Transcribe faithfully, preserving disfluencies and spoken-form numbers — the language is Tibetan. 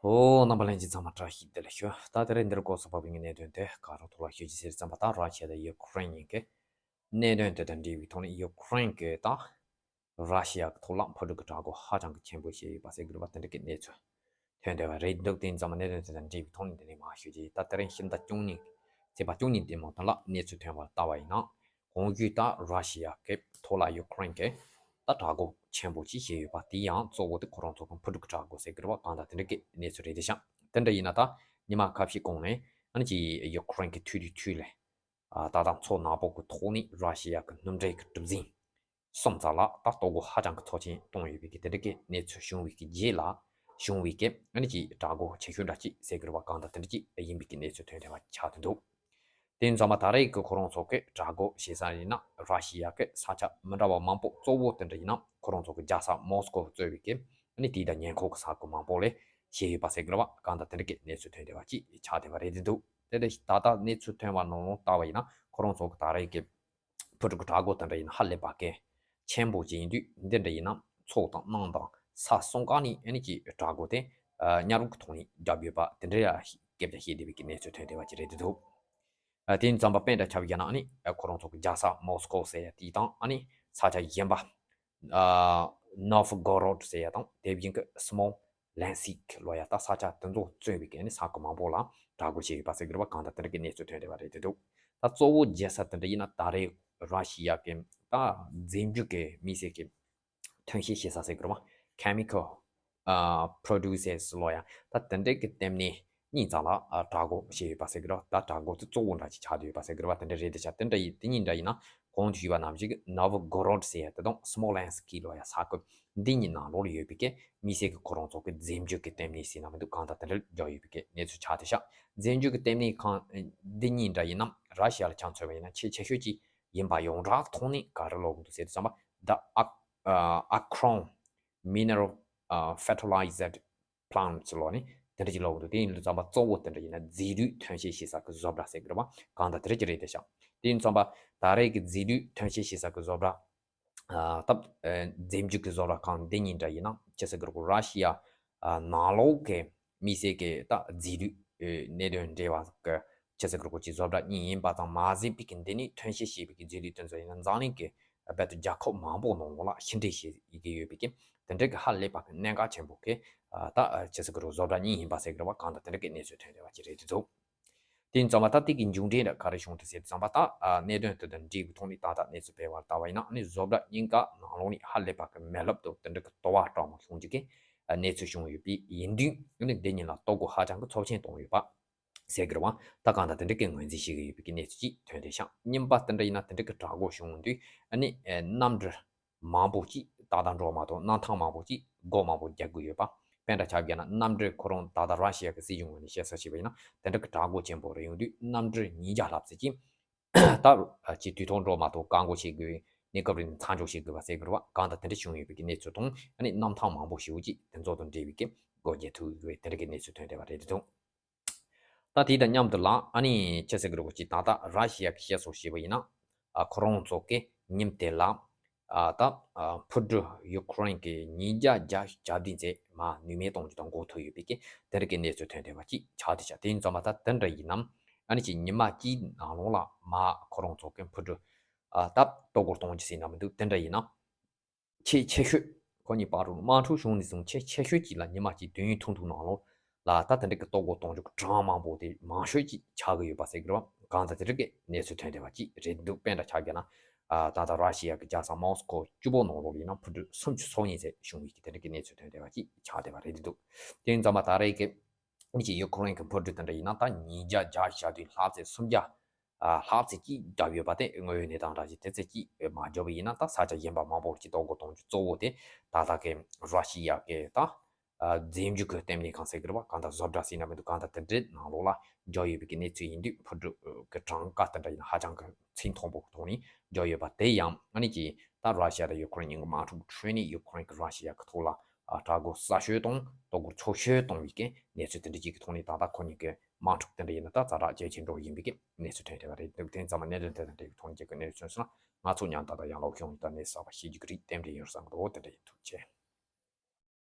ཨོ། རྣམ་པ་ལྷན་རྒྱས་ཚང་མ་བཀྲ་ཤིས་བདེ་ལེགས་ཞུ། ད་དེ་རིང་འདིར་སྐོར་སོགས་བབས་པའི་གནད་དོན་དེ་ག་རོ་ཐོག་ལ་ཤོད་ཀྱི་ཟེར་ཙམ་པ། ད་ར་ཤི་ཡ་དང་ཡུ་ཁུ་རེན་གཉིས་ཀྱི་གནད་དོན་དེ་དང་འབྲེལ་བའི་ཐོག་ནས། ཡུ་ཁུ་རེན་གྱིས་ད་ར་ཤི་ཡ་གི་ཐོག་ལ་འཕུར་གྲུ་གི་དྲག་རྒོལ་ཧ་ཅང་གི་ཆེན་པོ་བྱས་ཡོད་པ་ཟེར་གྱི་རེད་པ། དེ་འདྲ་གི་གནས་ཚུལ་ཐོན་བསྡད་པ་རེད་འདུག་དེ་ཡིན་ཙང་མ་གནད་དོན་དེ་དང་འབྲེལ་བའི་ཐོག་ནས་འདི་ནས་མར་ཤོད་ཀྱི། ད་དེ་རིང་ཕྱི་ཟླ་བཅུ་གཉིས་ཚེས་པ་བཅུ་གཉིས་དེ་མོ་དེ་ལ་གནས་ཚུལ་ཐོན་པ་ལྟ་བ་ཡིན་ན། གོང་ཞུས་ལྟར་ར་ཤི་ཡ་གི་ཐོག་ལ་ཡུ་ཁུ་རེན་གྱིས་ད་དྲག་རྒོལ་ཆེན་པོ་ཅིག་བྱས་ཡོད་པ། དེ་ཡང་གཙོ་བོ་དེ་ཁོ་རང་ཚོ་གི་འཕུར་གྲུ་གི་དྲག་རྒོལ་ཟེར་གྱི་རེད་པ། གང་ལྟར་དེ་འདྲ་གི་གནས་ཚུལ་རེད་དེ་ཤག་དེ་འདྲ་ཡིན་ན་ད་ཉི་མ་ཁ་ཤས་གོང་ནས་ཨ་ནི་ཅིག་ཡུ་ཁུ་རེན་གྱི་འཐུས་རིགས་འཐུས་ལས། ཨ། ད་ལྟ་མཚོ་ནག་པོ་གི་ཐོག་ནས་ར་ཤི་ཡ་གི་སྣུམ་འདྲེན་གྱི་གྲུ་གཟིངས་གསུམ་ཙམ་ལ་ད་གཏོར་རྒོལ་ཧ་ཅང་གི་ཚབས་ཆེན་བཏང་ཡོད་པའི་གི་དེ་འདྲ་གི་གནས་ཚུལ་བྱུང་བའི་གི་རྗེས་ལ་བྱུང་བའི་གི་ཨ་ནི་ཅིག་དྲག་རྒོལ་ཆེ་ཤོས་འདྲ་ཅིག་ཟེར་གྱི་རེད་པ། གང་ལྟར་དེ་འདྲ་ཅིག་ཡིན་པའི་གི་གནས་ཚུལ་ཐོན་བསྡད་པ་ཆགས་བསྡད་འདུག་དེ་ཡིན་ཙང་མ་ད་རེས་ཀྱི་ཁོ་རང་ཚོ་གི་དྲག་རྒོལ་བྱེད་ས་ཡིན་ན། ར་ཤི་ཡ་གི་ས་ཆ་མི་འདྲ་བ་མང་པོ། གཙོ་བོ་དེ་འདྲ་ཡིན་ན་ཁོ་རང་ཚོ་གི་རྒྱལ་ས་མོ་སི་ཀོ་གཙོས་པའི་གི་ཨ་ནི་དེ་དང་ཉེ་འཁོར་གྱི་ས་ཁུལ་མང་པོ་ལ་བྱས་ཡོད་པ་ཟེར་གྱི་རེད་པ། གང་ལྟར་དེ་འདྲ་གི་གནས་ཚུལ་ཐོན་བསྡད་པ་ཅིག་ཆགས་བསྡད་པ་རེད་འདུག་དེ་ལས་ད་ལྟ་གནས་ཚུལ་ཐོན་པ་ནང་ལོགས་ལྟ་བ་ཡིན་ན། ཁོ་རང་ཚོ་གི་ད་རེས་ཀྱི་འཕུར་གྲུ་གི་དྲག་རྒོལ་དེ་འདྲ་ཡིན་ན་ཧ་ལས་པ་གི་ཆེན་པོ་ཅིག་ཡིན་དུས། འདི་འདྲ་ཡིན་ན་མཚོ་དང་གནམ་དང་ས་གསུམ་ཀ་ནས་ཨ་ནི་ཅིག་དྲག་རྒོལ་དེ་ཨ་མཉམ་རུབ་ཀྱི་ཐོག་ནས་བརྒྱབ་ཡོད་པ། དེ་འདྲ་ཡ་སྐད་ཆ་བཤད་བསྡད་པའི་གི་གནས་ཚུལ་ཐོན་བསྡད་པ་ཅིག་རེད་འདུག་ཨ། དེ་ཡིན་ཙང་མ་དཔེ་འདྲ་ཆ་བཞག་ན། ཨ་ནི་ཨ་ཁོ་རང་ཚོ་གི་རྒྱལ་ས་མོ་སི་ཀོ་ཟེར་ཡ་དེ་དང་། ཨ་ནི་ས་ཆ་གཞན་པ་ཨ་ནོ་ཝི་གོ་རོད་ཟེར་ཡ་དང་། དེ་བཞིན་གི་སི་མོ་ལེན་སི་ཀི་ལབ་ཡ་ད་ས་ཆ་དེ་ཚོ་གཙོས་པའི་གི་ཨ་ནི་ས་ཁུལ་མང་པོ་ལ་དྲག་རྒོལ་བྱས་ཡོད་པ་ཟེར་གྱི་རེད་པ། གང་ལྟར་དེ་འདྲ་གི་གནས་ཚུལ་ཐོན་བསྡད་པ་རེད་འདུག་ད་གཙོ་བོ་རྒྱལ་ས་དེ་འདྲ་ཡིན་ན་ད་རེས་ར་ཤི་ཡ་གི་ད་རྫས་འགྱུར་གི་མེ་ཤེལ་གྱི་ཐོན་སྐྱེད་བྱེད་ས་ཟེར་གྱི་རེད་པ། ཁེ་མི་ཀལ་ཨ་པྲོ་ཌུ་སར་ལབ་ཡ་ད་དེ་འདྲ་གི་ལྟེ་གནས་གཉིས་ཙམ་ལ་ཨ་དྲག་རྒོལ་བྱས་ཡོད་པ་ཟེར་གྱི་རེད། ད་དྲག་རྒོལ་དེ་གཙོ་བོ་འདྲ་ཅིག་ཆགས་བསྡད་ཡོད་པ་ཟེར་གྱི་རེད་པ། དེ་འདྲ་རེད་དེ་ཤག་དེ་འདྲ་ཡིན། དེ་གཉིས་འདྲ་ཡིན་ན་གོང་དུ་ཞུས་པ་ནང་བཞིན་གྱི་ནོ་ཝི་གོ་རོད་ཟེར་ཡ་དེ་དང་སི་མོ་ལེན་སི་ཀི་ལབ་ཡ་ས་ཁུལ་འདི་གཉིས་ནང་ལོགས་ལ་ཡོད་པའི་གི་མི་སེར་གྱི་ཁོ་རང་ཚོ་གི་རྫས་འགྱུར་གྱི་ལྟེ་གནས་ཟེར་ན་མི་འདུག་གང་ལྟར་དེ་འདྲ་བརྒྱབ་ཡོད་པའི་གི་གནས་ཚུལ་ཆགས་བསྡད་ཤག་རྫས་འགྱུར་གྱི་ལྟེ་གནས་ཁང་འདི་གཉིས་འདྲ་ཡིན་ན་ར་ཤི་ཡ་ལ་ཆ་མཚོན་པ་ཡིན་ན་ཆེས་ཆེ་ཤོས་ཅིག་ཡིན་པ་ཡོངས་གྲགས་ཐོག་ནས་ག་རེ་ལབ་ཀྱི་འདུག་ཟེར་དུས་ཙམ་པ། The Ak- ཨ་Akron Mineral ཨ་Fertilizer Plant ལབ་ནས་དེ་འདྲ་ཅིག་ལབ་ཀྱི་འདུག་དེ་ཡིན་དུས་ཙམ་པ་གཙོ་བོ་དེ་འདྲ་ཡིན་ན་རྫས་དུས་ཐོན་སྐྱེད་བྱེད་ས་གི་བཟོ་གྲྭ་ཟེར་གྱི་རེད་པ། གང་ལྟར་དེ་འདྲ་ཅིག་རེད་དེ་ཤག་དེ་ཡིན་དུས་ཙམ་པ་ད་རེས་ཀྱི་རྫས་དུས་ཐོན་སྐྱེད་བྱེད་ས་གི་བཟོ་གྲྭ་ཨ་ད་ཨ་རྫས་འགྱུར་གྱི་བཟོ་གྲྭ་ཁང་འདི་གཉིས་འདྲ་ཡིན་ན་ཅི་ཟེར་གྱི་རེད་གོ། ར་ཤི་ཡ་ཨ་ནང་ལོགས་ཀྱི་མི་སེར་གྱི་ད་རྫས་དུས་ཨ་གནད་དོན་འབྲེལ་བ་གི་ཅི་ཟེར་གྱི་རེད་གོ་ཅིག་བཟོ་གྲྭ་གཉིས་ཡིན་པ་ཙམ་མ་ཟད་པའི་གི་འདི་ནས་ཐོན་སྐྱེད་བྱས་པའི་གི་རྫས་དུས་དེ་ཚོ་ཡིན་ན་འཛམ་གླིང་གི་རྦད་དེ་རྒྱལ་ཁབ་མང་པོ་ནང་ལོགས་ལ་ཕྱི་འདྲེན་བྱེད་ཀྱི་ཡོད་པའི་གི་དེ་འདྲ་གི་ཧ་ལས་པ་གི་གནད་འགག་ཆེན་པོ་གི་ཨ་ད་ཨ་ཅི་ཟེར་གྱི་རེད་བཟོ་གྲྭ་གཉིས་ཡིན་པ་ཟེར་གྱི་རེད་པ། གང་ལྟར་དེ་འདྲ་གི་གནས་ཚུལ་ཐོན་བསྡད་པ་ཅིག་རེད་དེ་འདུག་དེ་ཡིན་ཙང་མ་ད་དེ་གི་མཇུག་འབྲས་འདྲ་ག་རེ་བྱུང་འདུག་ཟེར་དུས་ཙམ་པ། ད་ཨ་གནད་དོན་དེ་དང་འབྲེལ་བའི་ཐོག་ནས་ད་ལྟ་གནས་ཚུལ་སྤེལ་བར་ལྟ་བ་ཡིན་ན། ཨ་ནི་བཟོ་གྲྭ་གཉིས་ཀ་ནང་ལོགས་ནས་ཧ་ལས་པ་གི་མེ་རླབས་དང་དེ་འདྲ་གི་དུ་བ་གྲང་མོ་བྱུང་རྒྱུ་གི་ཨ་གནས་ཚུལ་བྱུང་ཡོད་པ་ཡིན་དུས། ཨ་ནི་འདི་གཉིས་ལ་གཏོར་རྒོལ་ཧ་ཅང་གི་ཚབས་ཆེན་བཏང་ཡོད་པ་ཟེར་གྱི་རེད་པ། ད་གང་ལྟར་དེ་འདྲ་གི་ངོས་འཛིན་བྱེད་ཀྱི་ཡོད་པའི་གི་གནས་ཚུལ་ཅིག་ཐོན་བསྡད་ཤག་རྙིང་པ་དེ་འདྲ་ཡིན་ན་དེ་འདྲ་གི་དྲག་རྒོལ་བྱུང་དུས་ཨ་ནི་ཨ་གནམ་གྲུ་མང་པོ་ཅིག་ཏག་ཏག་འགྲོ་མ་གཏོགས། གནམ་ཐང་མང་པོ་ཅིག་སྒོ་མང་པོ་རྒྱག་དགོས་ཡོད་པ། དཔེ་འདྲ་ཆ་བཞག་ན་གནམ་གྲུ་ཁོ་རང་ད་ལྟ་ར་ཤི་ཡ་གི་སྲིད་གཞུང་ངོས་ནས་བཤད་ས་བྱས་པ་ཡིན་ན། དེ་འདྲ་གི་དྲག་རྒོལ་ཆེན་པོ་རེ་ཡོང་དུས་གནམ་གྲུ་ཉིས་བརྒྱ་ལྷག་ཙམ་ཅིག་ད་ཅིག་དུས་ཐོག་འགྲོ་མ་གཏོགས་བཀག་འགོག་བྱེད་དགོས། གནས་སྐབས་རིང་མཚམས་འཇོག་བྱེད་དགོས་པ་ཟེར་གྱི་རེད་པ། གང་ལྟར་དེ་འདྲ་བྱུང་ཡོད་པའི་གི་གནས་ཚུལ་དང་། ཨ་ནི་གནམ་ཐང་མང་པོ་ཞེ་པོ་ཅིག་དེ་ཚོ་དང་འབྲེལ་བའི་གི་སྒོ་རྒྱག་ཐུབ་ཡོད་པའི་དེ་འདྲ་གི་གནས་ཚུལ་ཐོན་བསྡད་པ་རེད་འདུག་ད་དེ་དང་མཉམ་དུ་ལ་ཨ་ནི་ཅི་ཟེར་གྱི་རེད་གོ་ཅིག་ད་ལྟ་ར་ཤི་ཡ་གི་བཤད་སྲོལ་བྱས་པ་ཡིན་ན། ཨ་ཁོ་རང་ཚོ་གི་ཉིན་དེ་ལ་ཨ་ད་ཨ་འཕུར་གྲུ་ཡུ་ཁུ་རེན་གྱི་ཉིས་བརྒྱ་བརྒྱ་བརྒྱ་བདུན་ཙམ་མར་ནུས་མེད་གཏོང་རྒྱུ་དང་འགོག་ཐུབ་ཡོད་པའི་གི་དེ་འདྲ་གི་གནས་ཚུལ་ཐོན་བསྡད་པ་ཅིག་ཆགས་བསྡད་ཤག་དེ་ཡིན་ཙང་མ་ད་དེ་འདྲ་ཡིན་ནམ། ཨ་ནི་ཅིག་ཉི་མ་གཅིག་ནང་ལོགས་ལ་མར་ཁོ་རང་ཚོ་གི་འཕུར་གྲུ་ཨ་ད་གཏོར་རྒོལ་གཏོང་རྒྱུ་ཟེར་ན་མི་འདུག་དེ་འདྲ་ཡིན་ན། ཆེས་ཆེ་ཤོས་ཁོ་གཉིས་བར་དུ་དམག་འཁྲུག་བྱུང་ནས་བཟུང་ཆེས་ཆེ་ཤོས་ཅིག་ལ་ཉི་མ་གཅིག་དུས་ཡུན་ཐུང་ཐུང་ནང་ལོགས་ལ་ད་དེ་འདྲ་གི་གཏོར་རྒོལ་གཏོང་རྒྱུ་གི་གྲངས་མང་པོ་དེ་མང་ཤོས་ཅིག་ཆགས་ཀྱི་ཡོད་པ་ཟེར་གྱི་རེད་པ། གང་ལྟར་དེ་འདྲ་གི་གནས་ཚུལ་ཐོན་བསྡད་པ་ཅིག་རེད་འདུག་དཔེ་འདྲ་ཆ་བཞག་ན། ཨ་ད་ལྟ་ར་ཤི་ཡ་གི་རྒྱལ་ས་མོ་སི་ཀོ་བཅུ་པོ་ནང་ལོགས་ལ་ཡིན་ན་འཕུར་གྲུ་སུམ་ཅུ་སོ་གཉིས་ཙམ་བྱུང་བའི་གི་དེ་འདྲ་གི་གནས་ཚུལ་ཐོན་བསྡད་པ་ཅིག་ཆགས་བསྡད་པ་རེད་འདུག་དེ་ཡིན་ཙང་མ་ད་རེས་ཀྱི་ཨ་ནི་ཅིག་ཡུ་ཁུ་རེན་གྱི་འཕུར་གྲུ་དེ་འདྲ་ཡིན་ན་ད་ཉིས་བརྒྱ་བརྒྱ་བཞི་བདུན་ལྷག་ཙམ་སུམ་བརྒྱ་ཨ་ལྷག་ཙམ་ཅིག་བརྒྱབ་ཡོད་པ་དེ་དངོས་ཡོད་གནས་སྟངས་འདྲ་ཞིག་དེ་ཙམ་ཅིག་མ་བརྒྱབ་པ་ཡིན་ན། ད་ས་ཆ་གཞན་པ་མང་པོར་ཅིག་གཏོར་རྒོལ་གཏོང་རྒྱུ་གཙོ་བོ་དེ་ད་ལྟ་གི་ར་ཤི་ཡ་གི་ད་ཨ་རྫས་འགྱུར་གྱི་ལྟེ་གནས་ཁང་ཟེར་གྱི་རེད་པ། གང་ལྟར་བཟོ་གྲྭ་ཟེར་ན་མི་འདུག་གང་ལྟར་དེ་འདྲའི་ནང་ལོགས་ལ་བརྒྱབ་ཡོད་པའི་གི་གནས་ཚུལ་ཡིན་དུས། འཕུར་གྲུ་གི་གྲངས་ཀ་དེ་འདྲ་ཡིན་ན་ཧ་ཅང་གི་ཚད་མཐོན་པོ་གི་ཐོག་ནས་བརྒྱབ་ཡོད་པ་དེ་ཡང་ཨ་ནི་ཅིག་ད་ར་ཤི་ཡ་དང་ཡུ་ཁུ་རེན་གཉིས་ཀྱི་དམག་འཁྲུག་ཁྲོད་ནས་ཡུ་ཁུ་རེན་གྱིས་ར་ཤི་ཡ་གི་ཐོག་ལ་ཨ་དྲག་རྒོལ་གསར་ཤོས་དང་གཏོར་རྒོལ་ཚོགས་ཤོས་བཏང་བའི་གི་གནས་ཚུལ་དེ་འདྲ་ཅིག་གི་ཐོག་ནས་ད་ལྟ་ཁོ་གཉིས་ཀྱི་དམག་འཁྲུག་དེ་འདྲ་ཡིན་ན་ད་ཛ་དྲག་ཇེ་ཆེར་འགྲོ་བཞིན་པའི་གི་གནས་ཚུལ་ཐོན་བསྡད་པ་རེད་འདུག་དེ་ཡིན་ཙང་མ་གནད་དོན་དེ་དང་འབྲེལ་བའི་ཐོག་ནས་ཁྱེད་ཀྱི་གནས་ཚུལ་སོང་ན་ང་ཚོ་མཉམ་དུ་ད་ལྟ་ཡང་ལོག་ཤོང་ཡིན། ད་གནས་གསར་པ་ཤེས་རྒྱུ་གི་རིགས་རྟེན་འབྲེལ་ཡོད་བསམ་གི་འདུག་དེ་འདྲ་ཡིན། ཐུགས་རྗེ་ཆེ།